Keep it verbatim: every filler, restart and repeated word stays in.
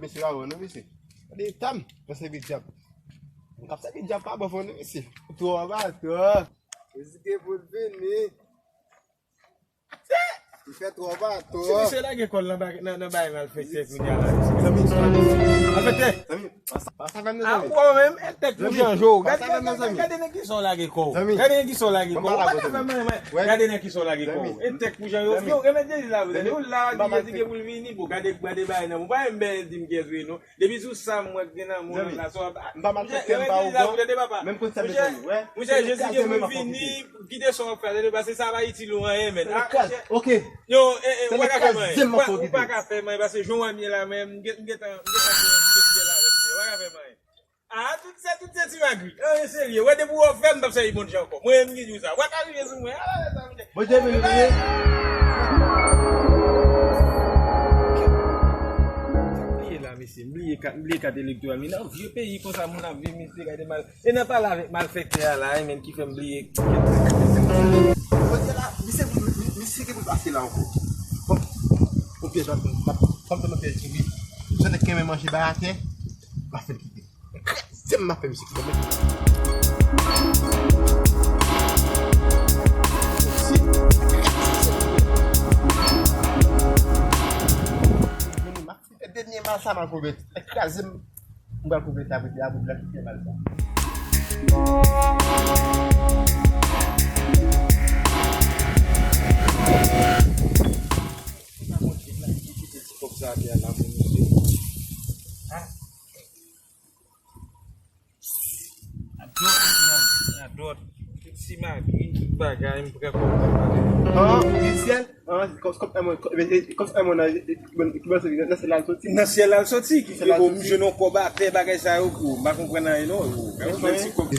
Mesye, pa bon non, mesye. Gade tan m nan sèvi dyab. M k ap sèvi dyab pa bon fò non, mesye. Twò ba twò. Mesye, ke pou l vini. Li fè twò ba twò. Ti mesye lage kò l nan ba-, nan, nan bagay malfektè kounye a la. Zanmi, malfektè. Zanmi, pa sa, pa sa fè m non, zanmi. Ah, ou wè menm, e tèt pou jan jo. Gade, gade, gade nan kisa w lage kò w. Gade nan kisa w lage kò w. Ou pa ka fè m anyen. Gade nan kisa w lage kò w. E tèt pou jan yo. Yo, remèt Jezi la, ou la, di Jezi ke pou l vini. Bon, gade, gade bagay nan. Ou pa menm bèl di m kiyès ou ye non. Depi sou sa m wè k gen nan moun la, sa w ap. M pa malfektè, m pa ougan. Menm konn sa bezwen nou, wè. Monchè, Jezi gen pou l vini, kite sa w ap fè, tande, paske sa pa itil ou anyen, men. Ah, monchè. Ok. Yo, eh, eh, ou pa ka fè m anyen. Ou pa, ou pa ka fè m anyen, paske jan w wè m ye la, men, m gen, m gentan, m gentan gen, gen, gen la, men, ou pa ka fè m anyen. Ah, tout se, tout se ti magri. Anyen serye. Wè, depi w fè m, m p ap sèvi Bondye ankò. Mwen menm ki di w sa. Ou pa ka rive sou mwen. Ah, sa, monchè. Bondye beni nou, ye. Sa m bliye la, mesye. M bliye kat, m bliye kat elektoral. Men nan vye peyi konsa, moun ap viv, mesye, gade mal. E nan pale avèk malfektè a la, e menm ki fè m bliye. Kote la, misye, mi-, misye ki pou pase la ankò. Bon, ou pyèj, m ap, m ap, m ap fè l tire. Jan nèg kenbe manje bay atè, m ap fè l kite. Se m ap fè misye kite. M ap fè dènye mal sa m ap komèt. Kraze m. M pral koupe sa pou di a pou blan kite mal sa. Sa montre blan ki kite ti kòb sa atè a la pou misye. Ah. A dòt, non, a dòt. Tout simagri, tout bagay, m pran kòb sa pale. Ah, Michel? Ah, kòm, kòm, eh, mwen, kòm, eh, eh, kòm, eh, mwen, nan, eh, eh, ki bò, ki bò, nan, nan syèl la l soti? Nan syèl la l soti. Ki, ki, bon, m jwenn yon kòb atè, bagay sa yo, gwo. M pa konprann anyen, non, gwo. Gade yon ti kòb.